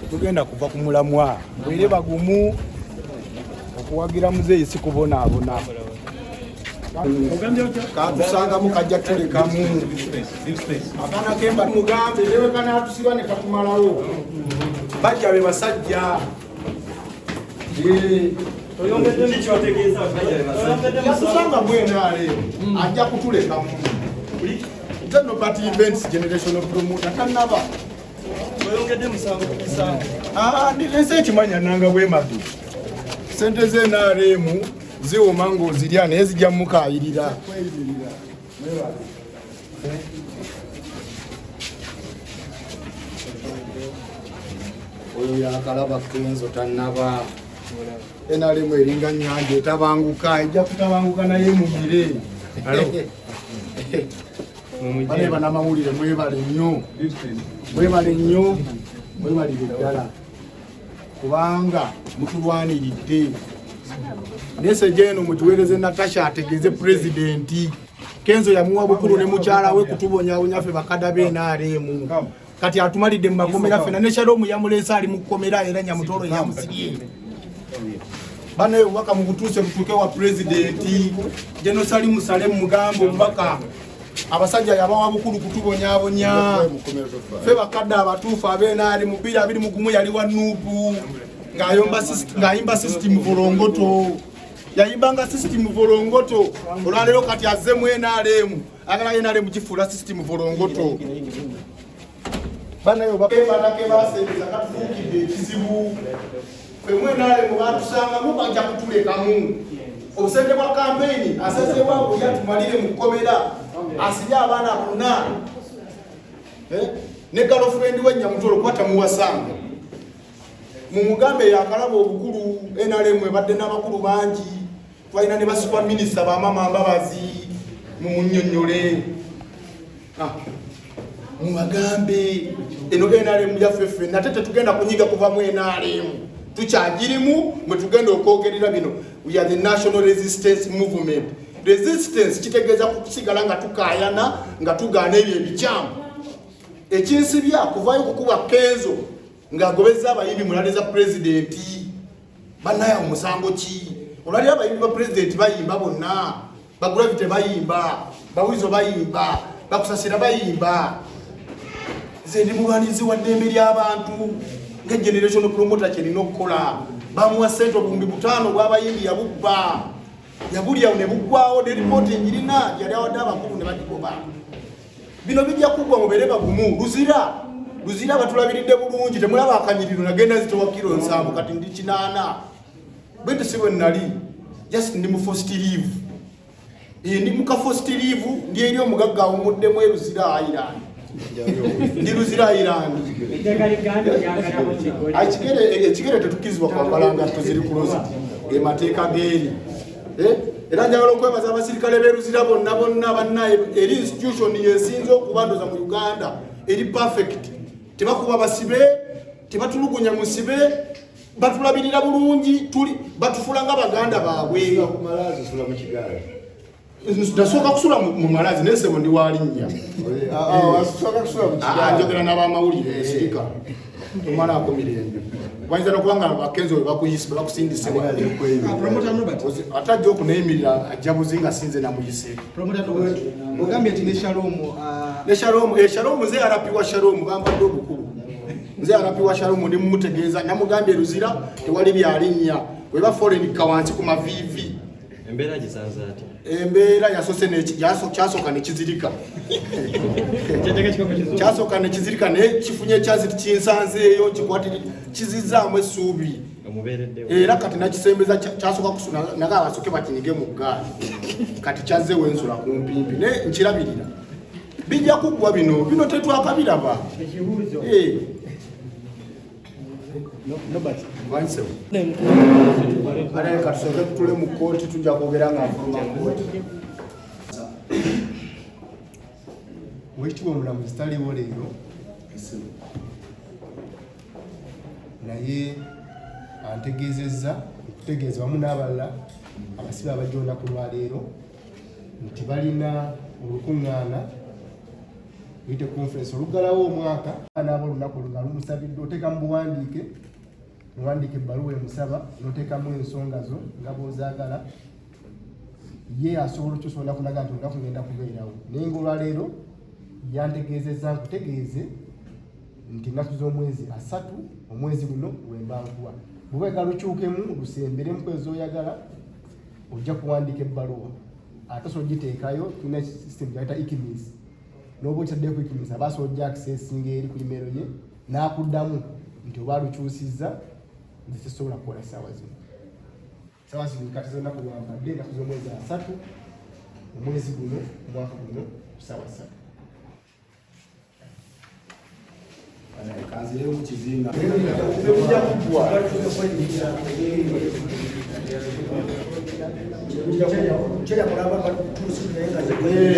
Tetugenda kuva ku mulamwa. Bwere bagumu okuwagira muzeeyi si kubonaabona. Katusangamu kajja tulekamu. Akaana kemba mugambe newe kanaatusiba ne katumalawo. Bajja be basajja. Yatusanga mwenaale ajja kutulekamu. Nze no party events generational promoter tanaba. Oyongedde musango ku misango. Ah, ensi ekimanya nanga bwemadu. Sente ze NRM ziwoma ng'ozirya naye zijja mukaayirira. Oyo yakalaba Kenzo tannaba. NRM eringa nnyanja etabanguka, ejja kutabanguka naye mumire. Bane banamawulire mwebale nnyo, mwebale nnyo, mwebalire ddala kubanga mutulwaniridde. Meseji eno mugiweereze Natasha ategeeze pulezidenti. Kenzo yamuwa bukulu ne mukyala we kutubonyabonya ffe bakada be NRM. Kati atumalidde mu makomera ffena ne Shalom yamuleese ali mu kkomera era Nyamutoro yamusibye. Bana obubaka mubutuuse butuuke wa pulezidenti General Salim Saleh mugambe obubaka abasajja yabawa bukulu kutubonyabonya ffe bakadde abatuufu abenaali mu 2021 yali wa nuupu ng'ayimba system volongoto yayimbanga system volongoto olwaleero kati azze mu NRM agala NRM gifuula system volongoto banayo bakebaasembeza katufuukidde ekizibu ffe mu NRM batusangamu bajja kutulekamu obusente bwa kampeyini asazeewo bulya tumalire mu kkomera asibye abaana bonna ne galofrendi we Nyamutolo kuba tamuwasanga mumugambe yakalaba obukulu NRM ebadde n'abakulu bangi twalina ne basupa minisita bamama Mbabazi mumunyonyole mubagambe eno NRM yaffe ffenna ate tetugenda kunyiga kuva mu NRM tukyagirimu mwe tugenda okwogerera bino. We are the National Resistance Movement. Resistance kitegeeza kusigala nga tukaayana nga tugaana ebyo ebikyamu. Ekinsibya kuvayo kukuba Kenzo ng'agobezza abayimbi mulale za pulezidenti bannaye awo musango ki? Olwaliro abayimbi ba pulezidenti bayimba bonna, bagravity bayimba, bawizo bayimba, bakusasira bayimba. Nze ndi mulwanizi wa ddembe ly'abantu nga generational promoter kyenina okukola. Bamuwa ssente 5000 obw'abayimbi yabubba yabulya ne buggwawo ne ripooti enjirina yali awadde abakulu ne bagigoba. Bino bijja kuggwa mubeere bagumu. Luzira Luzira batulabiridde bulungi, temulaba akanyiriro nagenda zitowa kiro 70 kati ndi 80 bwenti si bwe nali just ndi mu first leave ndi mu ka first leave ndi eri omugagga awumuddemu e Luzira Island ndi Luzira Island. Ekigere tetukirizibwa kwambala ngatto ziri closed ge mateeka g'eri. Era njagala okwebaza abasirikale b'e Luzira bonna bonna banna eri institution yesinze okubandoza mu Uganda eri perfect. Tebakuba basibe, tebatulugunya musibe, batulabirira bulungi, tuli batufula nga baganda baabwe. Nasooka kusula mu malazi naye sebo ndi walinnya njogera n'abamawulire sirika tomalaako mirembe bayinza nokuba nga bakenzo we bakusindise ate ajja okuneyimirira ajja buzi nga sinze namuyise. Ogambye nti ne Shalom ne Shalom Shalom nze arapi wa Shalom bampadde obukulu nze arapi wa Shalom ndi mumutegeeza namugambye Luzira tewali byalinnya weba foreign kawansi ku maviivi. Embeera gisanze ati embeera yasose kyasooka nekizirika kyasooka nekizirika naye kifunye ekyansi kinsanzeeyo kikwatiri kizizaamu essuubi era kati nakisembeza kyasooka kusuna naga abasooke bakinyige mu ggaali kati kyazze wensula kumpimpi naye nkirabirira bijja kuggwa bino bino tetwakabiraba. Katusooke tutule mu kkooti tujja kwogera nga nfuluma kkooti. Owekitiibwa omulamuzi taliiwo leero naye antegeezezza okutegeeza wamu n'abalala abasibe abajja olunaku lwaleero nti balina olukuŋŋaana. Unity Conference oluggalawo omwaka n'aba olunaku nga lumusabiddwa, oteeka mu buwandiike, owandiika ebbaluwa emusaba n'oteekamu ensonga zo nga bw'ozaagala. Ye asobola okukyusa olunaku naga nti olunaku ngenda kubeerawo, naye ng'olwaleero yantegeezezza nkutegeeze nti ennaku z'omwezi 3 omwezi guno wemba nkuwa. Bw'oba oyagala lukyukemu lusemberemu kwezi oyagala, ojja kuwandiika ebbaluwa ate osobola ogiteekayo. Tulina system gyayita ICMIS, n'oba okitaddeyo ku ICMIS aba asobola ojja accessinga eri ku email ye n'akuddamu nti oba alukyusizza. Nze sisobola kukola ssaawa zino. Ssaawa zino kati z'olunaku lwampadde, ennaku z'omwezi 3 omwezi guno omwaka guno ku ssaawa 3. Kanzireyo mu kizinga. Tebujja kuggwa.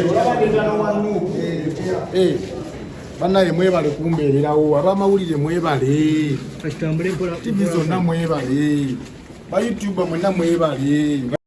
Olaba ndetano wanu. Bannaye mwebale kumbeererawo, abamawulire mwebale, TV zonna mwebale, ba YouTuber mwenna mwebale.